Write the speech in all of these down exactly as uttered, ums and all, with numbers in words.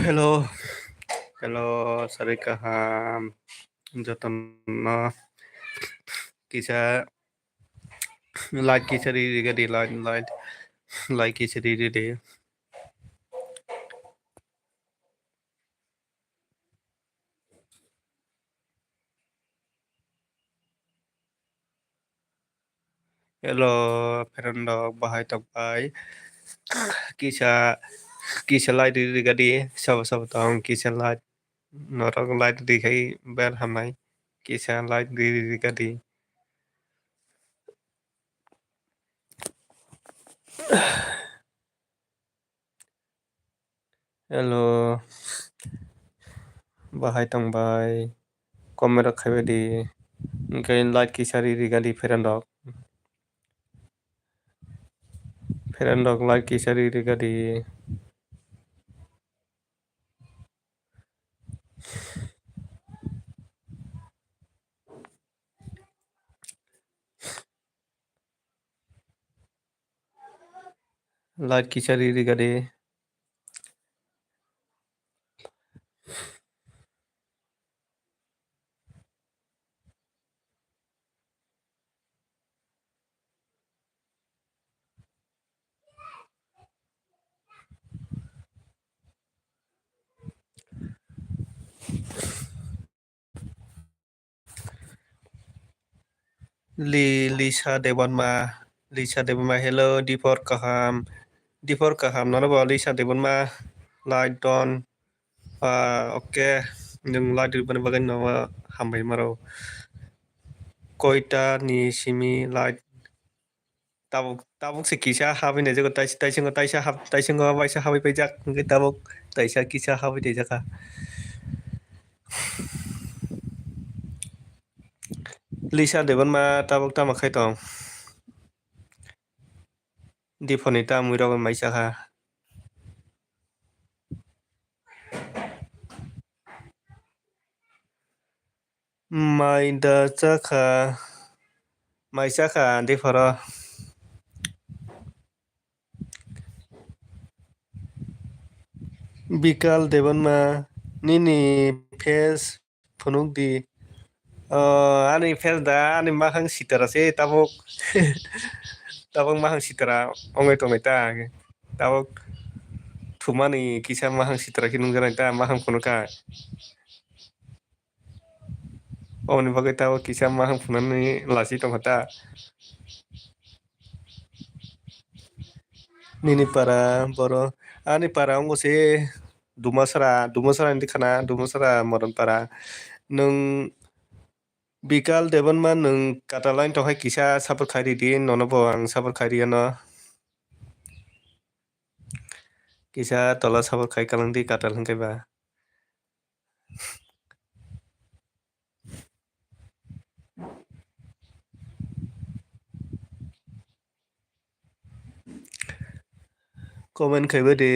Hello, hello, sari kaham, jotono kisa like kisa ri ri gadi, like, like, like kisa ri ri di. Hello, friend rok, bahai tong pai? Kisa, kisa like ri ri gadi, sabo sabo tong, kisa like, norok like ri khai ber hamnai, kisa like ri ri gadi. Hello. Bahai tong bai. Comment rok khaibai di. Hwnkhe like kisa ri ri gadi friend rok. Friend rok like kisa ri ri gadi. Like kisa ri ri gadi. Li-, Lisa Debbarma, Lisa Debbarma, hello, Diphor kaham, Diphor kaham, nono bo Lisa Debbarma, like don, ah, okay, nwng like rwbani bagwi no hambai maro. Koita ni simi like Tabuk, tabuk se kisa habwi naijago, tais-, taisingo taisa hab-, taisingo waisa habwi paijak, hwnkhe tabuk taisa kisa habwi taijakha. Lisa Debbarma tabuk tamo khai tong? Diphoni tamwi rok mai chakha. Mai da chakha, mai chakha Diphoro. Bikal Debbarma, nini face phunuk di. O, ani face da, ani makhang sitara se tabuk. Tabuk makhang sitara ongoi tongnai ta. Tabuk thumani kisa makhang sitara khe nungjaknai ta, makhang phunukha. Oboni bagwi tabuk kisa makhang phunuknani lachi tongkha ta. Nini para boro, ani para wngo se Dumasra, Dumasra hinwi khana, Dumasra Moronpara. Nwng Bikal Debbarma nwng kwtal line tongkhai kisa support khai ridi, nono bo ang support khai riyano. Kisa tola support khai kwlwng di kwtal hwnkhe ba. Comment khaibai de.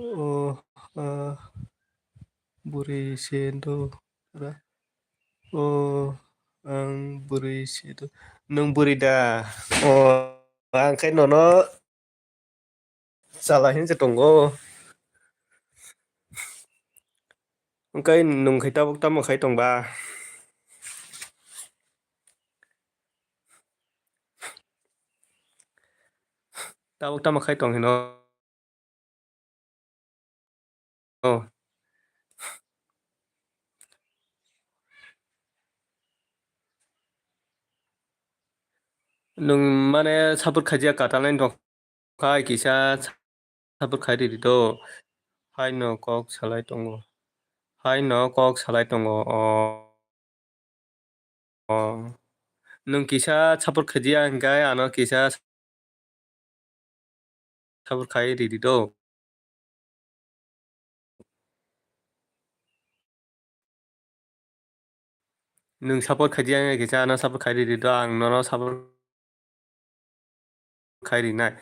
O, ah, bwrwi se do ra. O, ang bwrwi se do. Nwng bwrwi da? O, ang khe nono chala hinwi se tongo. Hwnkhe nwng khe tabuk tamo khai tong ba? Tabuk tamo khai tong hino? Oh. Nwng mane support khaijak kwtal line tong khai kisa support khai ridi do. Haino kok salai tongo. Haino kok salai tongo. O. O. Nwng kisa support khaijak hwnkhe ano kisa support khai ridi do. Nwng support khaijak wngya kisa ano support khai ridi do, ang nono support khai rinai.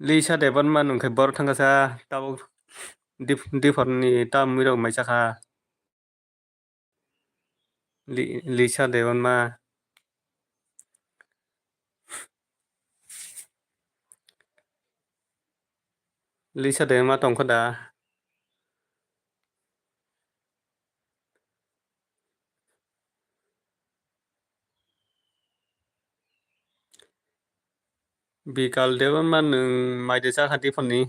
Lisa Debbarma nwng khe boro thangkasa tabuk. Dip-, Diphar ni ta mui rok mai chakha. Li-, Lisa Debbarma. Lisa Debbarma tongkha da? Bikal Debbarma nwng mai de chakha Diphar ni?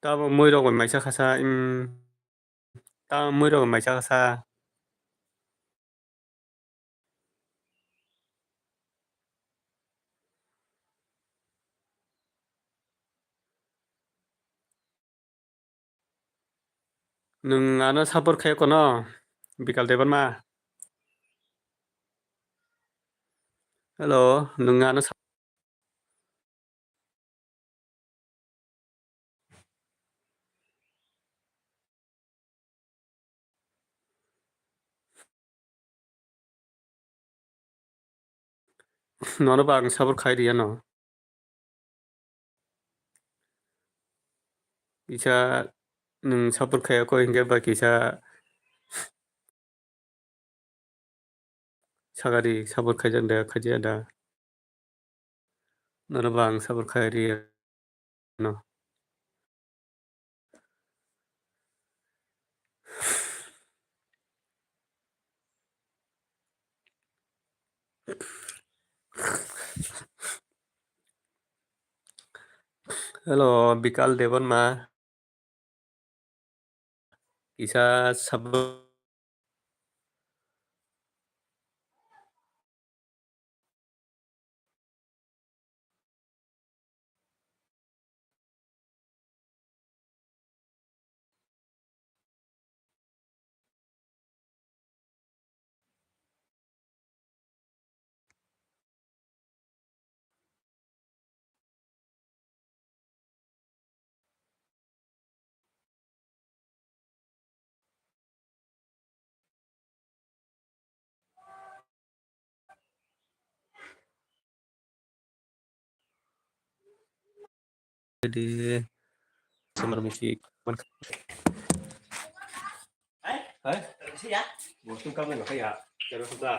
Tamo mui rok bai maisa khasa, im, tamo mui rok bai maisa khasa. Nwng ano support khai kono, Bikal Debbarma? Hello, nwng ano sa- Nono ba ang support khai riya no. Kisa nwng support khai kho hinkhe ba kisa sagari support khaijak da, khaijak da. Nono ba ang support khai riya no. Hello, Bikal Debbarma. Kisa sabo. Di summer music. Hai? Hai? Bosong kamu nggak ya? Jangan suka.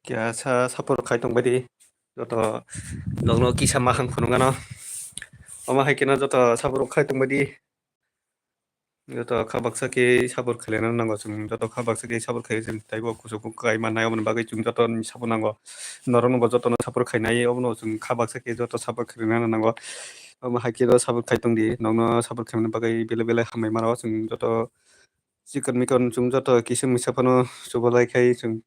Kisa support khai tongbai di. Joto nokno kisa makhang phunukgano. Omo hai kheno joto support khai tongbai di. Joto kha baksa khe support khlaina nango chwng. Joto kha baksa khe support khlai chwng taibo kuchuk kai mannai, oboni bagwi chwng joto ni support nango. Norokno bo jotono support khainai, obono chwng kha baksa khe joto support khlaina nango. Omo hai khe support khai tongdi. Nokno support khaimani bagwi belai belai hambai mano chwng joto. Chikon mikon chwng joto kisa misa phano chubalai khai chwng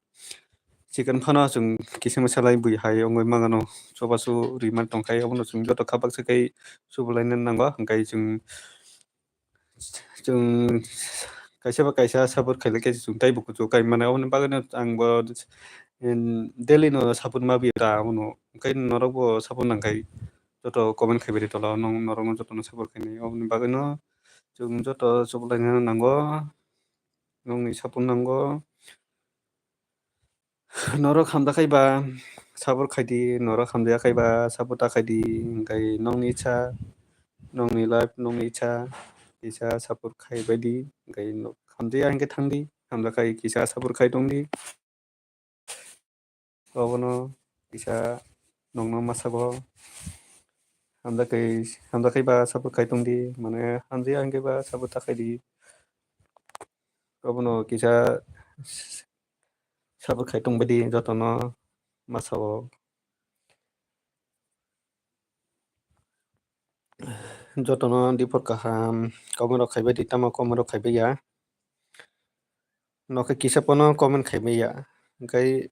chikon phano chwng kisa misa lai bui hai wngwi mangano, chubachu rwima tongkhai, obono chwng joto kha baksa khai chubalaina nango. Hwnkhe chwng, chwng kaisa ba kaisa support khailai khe chwng taibo kuchuk kai mano, oboni bagwino ang bo daily no support ma biya ta abono, hwnkhe norokbo support nangkhai joto comment khaibai di tola o, norokno jotono support khainai, oboni bagwino chwng joto chubalaina nango. nokni support nango. Norok hamjakhe ba support khaidi, norok hamjakhe ba support ta khaidi, hwnkhe nokni icha, nokni life, nokni icha, kisa support khaibaidi, hwnkhe hamjakya hwnkhe thangdi, hamjakhe kisa support khai tongdi. Obono kisa nokno ma sabo. Hamjakhe, hamjakhe ba support khai tongdi, mane hamjakya hwnkhe ba support ta khaidi. Obono kisa support khai tongbaidi jotono ma sabo. Jotono dipor kaham, comment rok khaibaidi, tamo comment rok khaibai ya. Nokhe kisa pono comment khaibai ya. Hwnkhe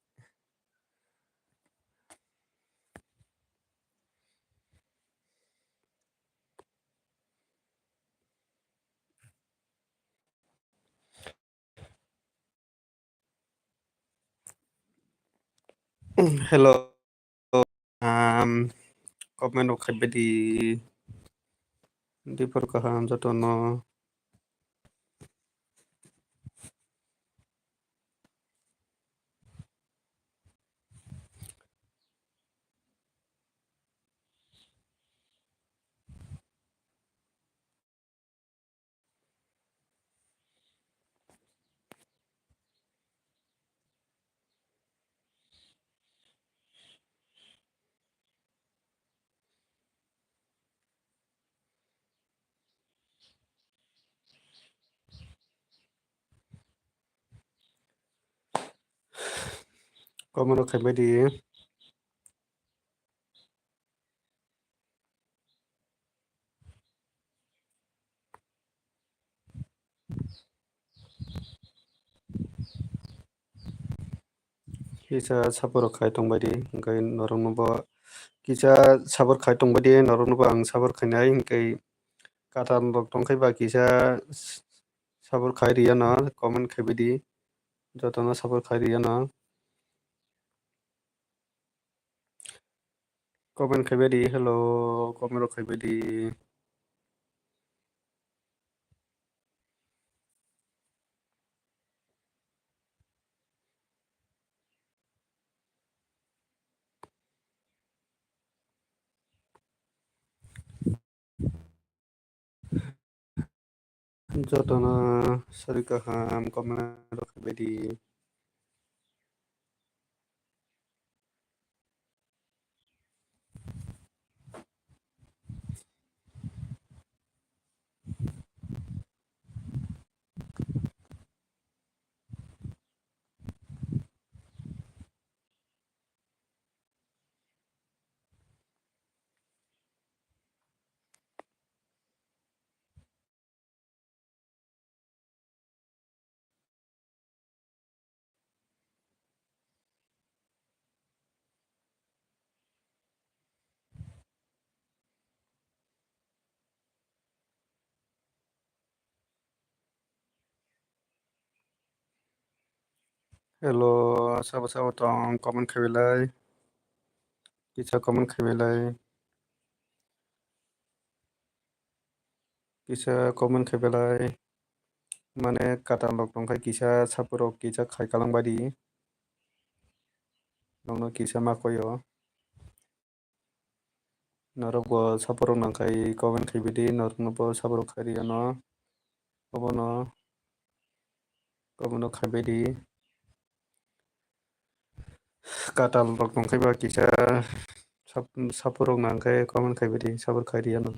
Hello. Um, comment rok khaibaidi. Dipor kaham jotono. Comment rok khaibaidi. Kisa support rok khai tongbaidi, hwnkhe norokno bo kisa support khai tongbaidi, norokno bo ang support khainai, hwnkhe katam rok tongkhe ba kisa support khai riyano, comment khaibaidi, jotono support khai riyano. Comment khaibaidi, hello, comment rok khaibaidi. Jotono sari kaham comment rok khaibaidi. Hello, sabo sabo tong, comment khaibilai. Kisa comment khaibilai. Kisa comment khaibilai. Mane katam rok tongkha kisa support rok kisa khai kalang badi. Nokno kisa ma koyo. Norok bo support rok nangkhai comment khaibaidi, norokno bo support rok khairiyano. Obono, obono khaibaidi. Katal rok tongkhai ba kisa sap-, support rok nangkhai comment khaibaidi, support khairiyano.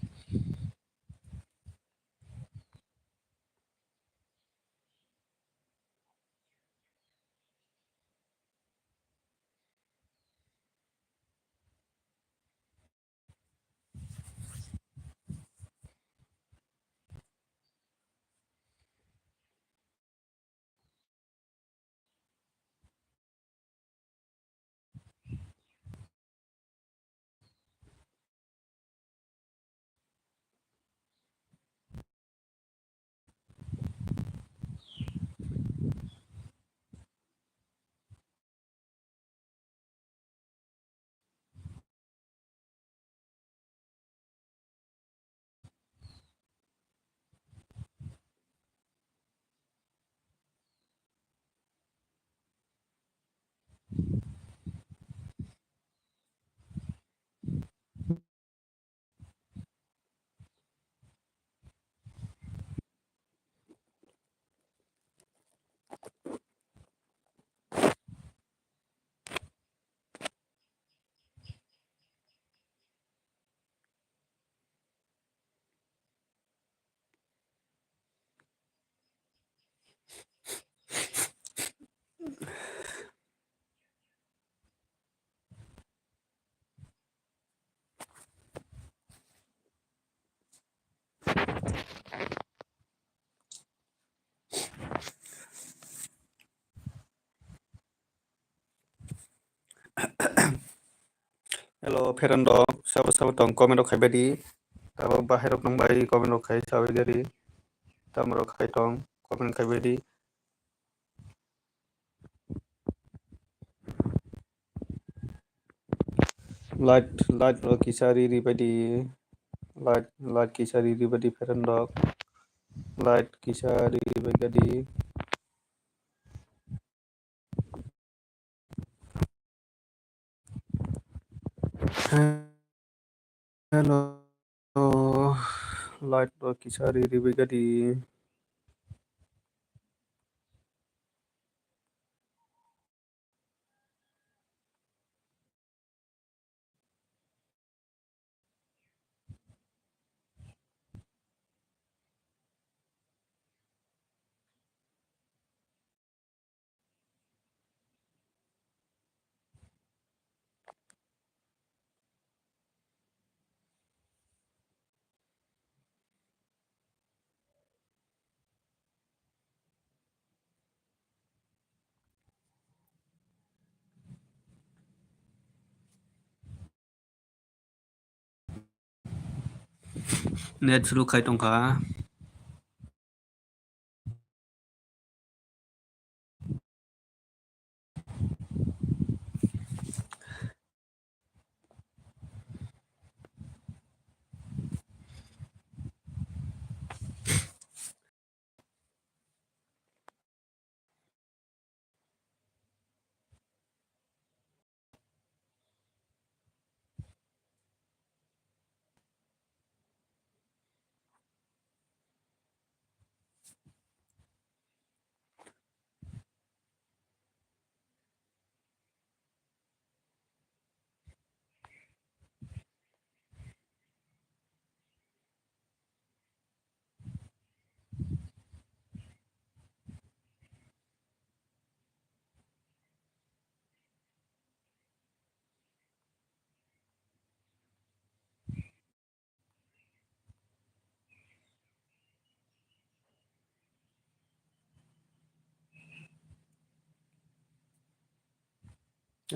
Hello, friend rok, sabo sabo tong comment rok khai badi. Tabok bahai rok nang bai comment rok khai sabai gari. Tamo rok khai tong comment khai badi. Light, light rok kisa ri ri badi. Light, light kisa ri ri badi friend rok. Light kisa ri ri badi. Hello, light rok kisa ri ri badi. Net slow khai tongkha.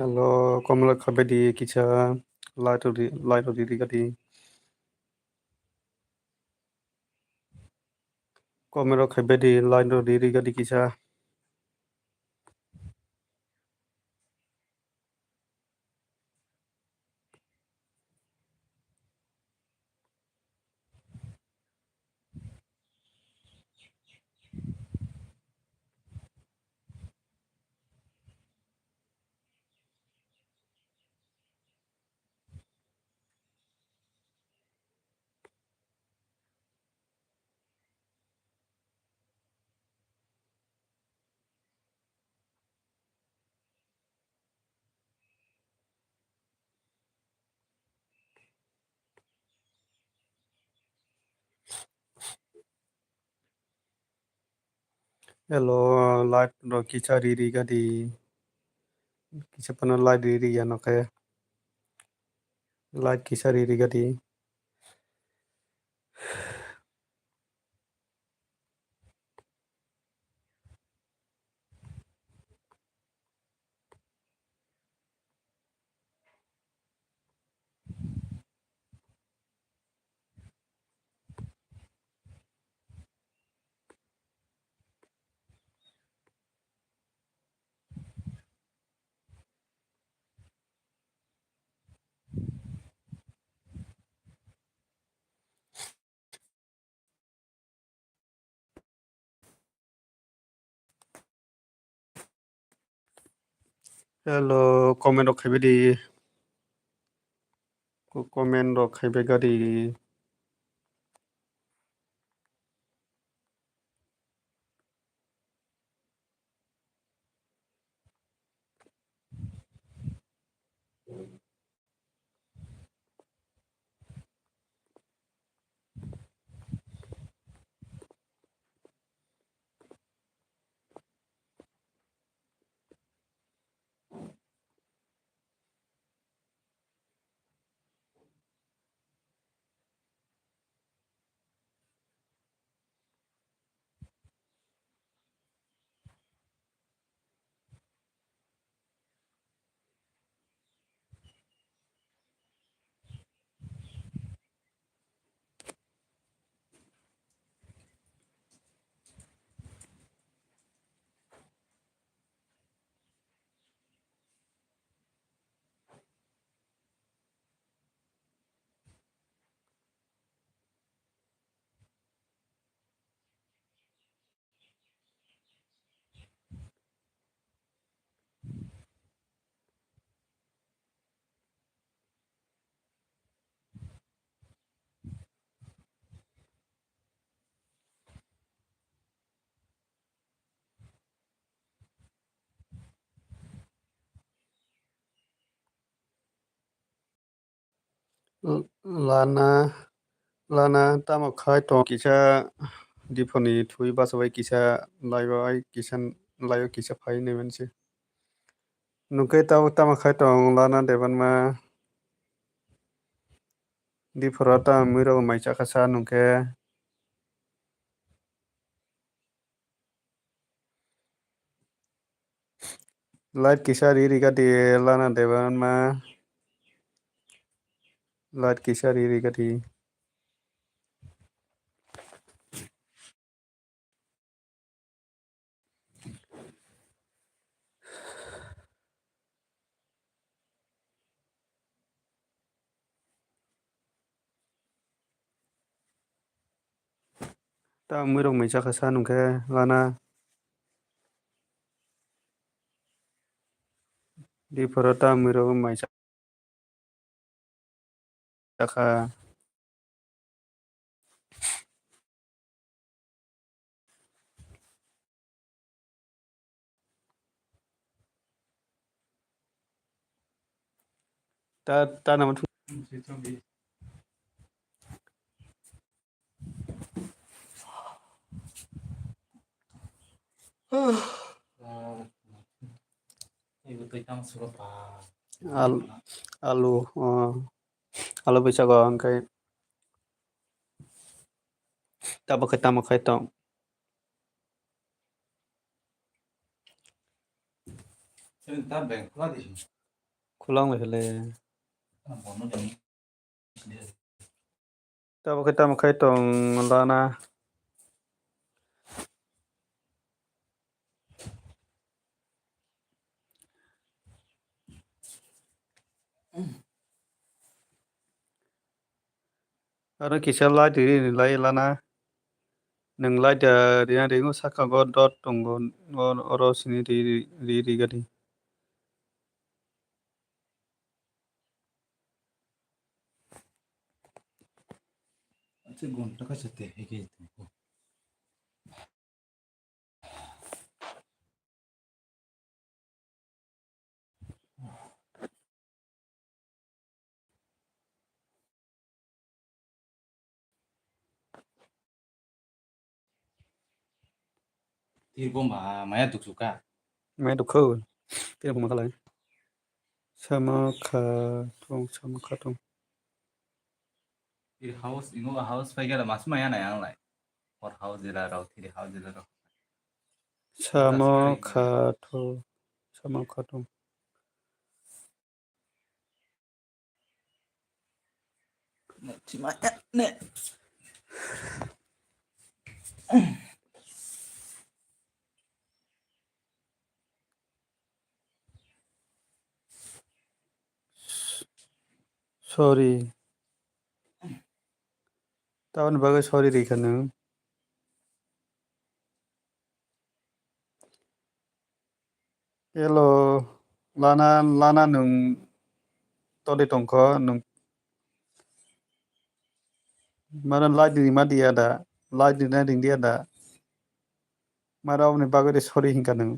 Alo, komla khabedi kisa light rok di, light rok di, di gadi. Komero khabedi light rok di, di gadi kisa. Hello, light rok kisa riri gadi. Kisa phano light riri ya nokhe. Light kisa riri gadi. Hello, comment rok khaibai di. Ko-, comment rok khaibai gadi. L-, Lana, Lana tamo khai tong kisa diphoni thui bachabai kisa laibai kisa laio kisa phai naimansi. Nungkhe tamo tamo khai tong Lana Debanma diphoro tamo muirok mai chakha sa nungkhe. Light kisa ri ri gadi Lana Debanma. Light kisa ri ri gadi. Ta mwirok mai chakha sa nungkhe Lana. Diphoro ta mwirok mai chakha. Ta, ta nama thu. Al-, alu, oh, alu bisago hwnkhe tamo khe tamo khai tong. Khulangwi hwle. Tamo khe tamo khai tong Lana. Aro kisa light ri ri lai Lana. Nwng light da rina ringo saka go dot tongo, o-, oro sini ri, ri, ri gadi. Acha gonta kaisa te hege tongo. Tirbo ma, maya duksuka. Maya dukhu. Tirbo ma khalai. Sama kha thung, sama kha thung. Ir house, ingo house pai gala mas maya na yang lai. Or house jila rao, tiri house jila rao. Sama kha thung, sama kha thung. Sorry. Tamoni bagwi sorry rikha nwng. Hello, Lana, Lana nwng toli tongkho, nwng mano light rima diya da, light rina ring diya da, maro aboni bagwi de sorry hinka nwng.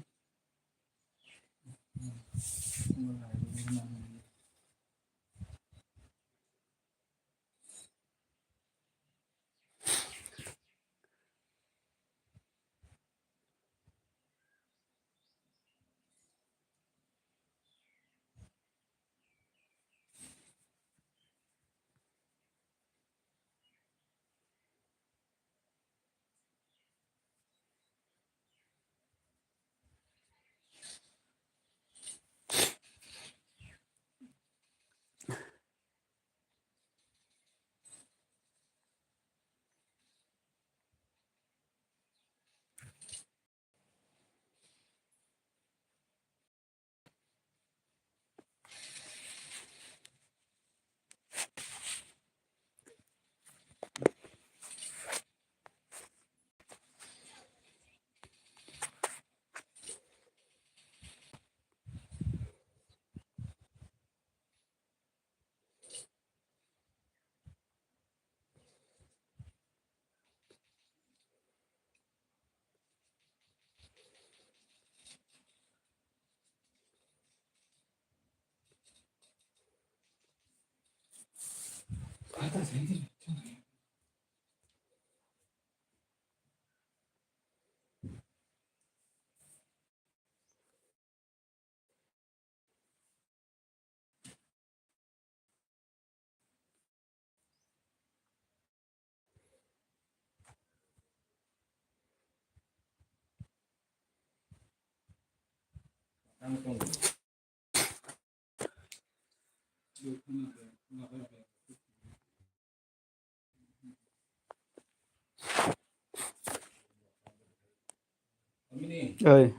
Oi.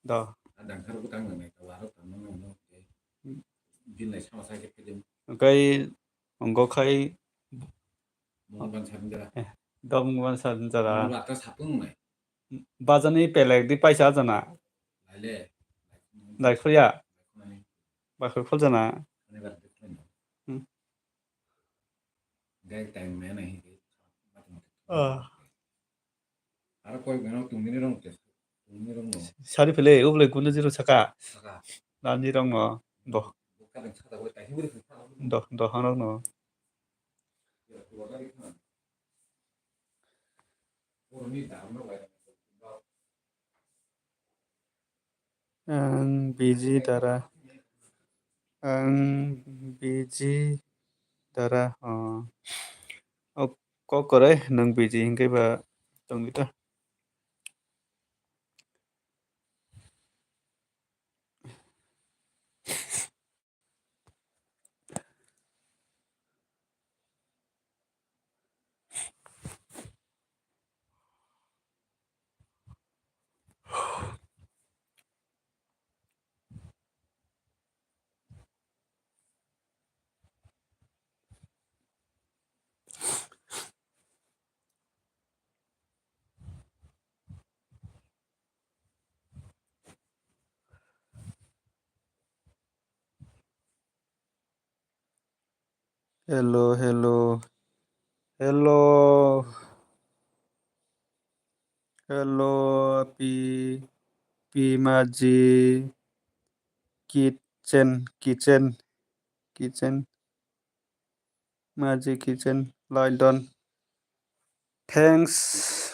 Do. Kai, ongko khai. Eh, dom ban sa jara. Bajani pelek di paisa jana. Laikhuya. Bakhuk khol jana. Hmm. Ah. Sari pele, uble guna zero saka. Nani rong no. Doh. Doh, doh, hanok no. Ang biji dara. Ang biji dara. Oh. Oh, kok kore nang biji hingke ba tongwi ta. Hello, hello. Hello. Hello, Pi, Pi Maji. Kitchen, kitchen, kitchen. Magic Kitchen, Lydon. Thanks.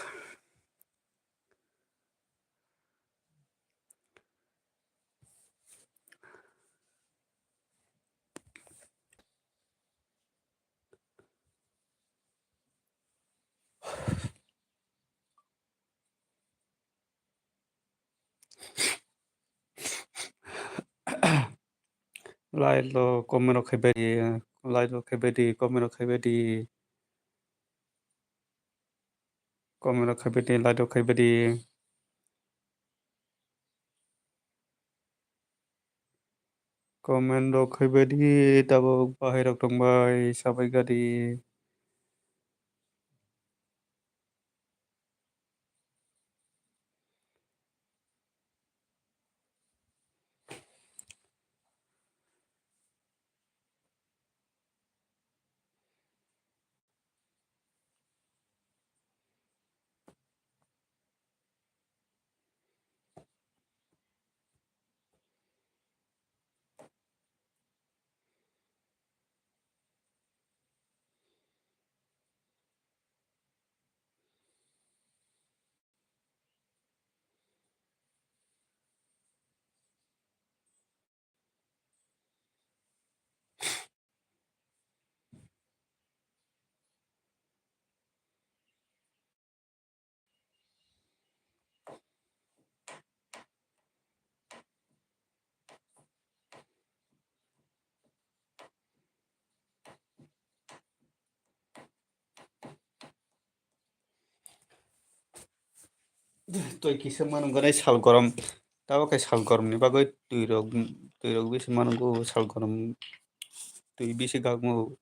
Like rok, comment rok khai bai di, like rok khai bai di, comment rok khai bai di, comment rok khai bai di, like rok khai bai di. Comment rok khai bai di, tabuk bahai rok tong bai, sabai gadi. Twi kisa mano gwnai sal gorom. Tabo khe sal goromni bagwi twirok, twirok bisi mano go sal gorom. Twi bisi gagmo.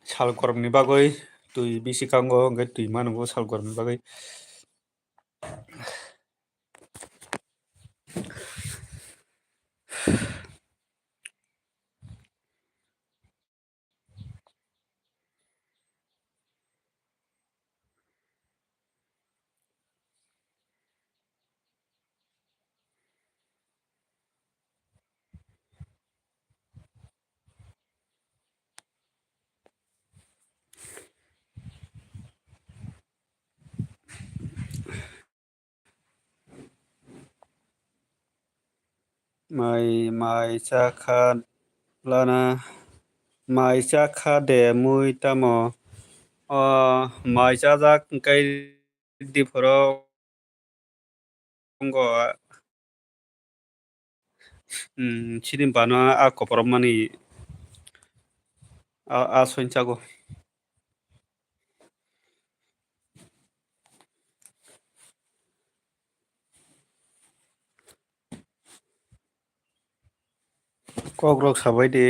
Sal goromni bagwi twi bisi kango, hwnkhe twi mano sal goromni bagwi. Mai, mai chakha lana, mai chakha de mui tamo? O, mai chajak hwnkhe diphoro wngo, hmm, chini bana a koporokmani a, a soinchago. Kokrok sabai di.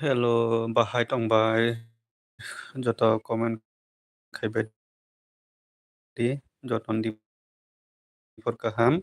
Hello, bahai tongbai. Joto comment khaibai di, joto ni diphor kaham.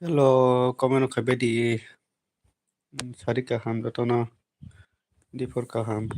Hello, comment khe bedi. Sari kaham jotono. Diphor kaham.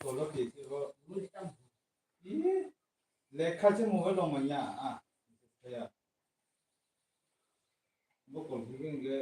Kolo kesi ko. Ih, lekha se mobile rok manya, ah. Ya. Bo kol khe hwnkhe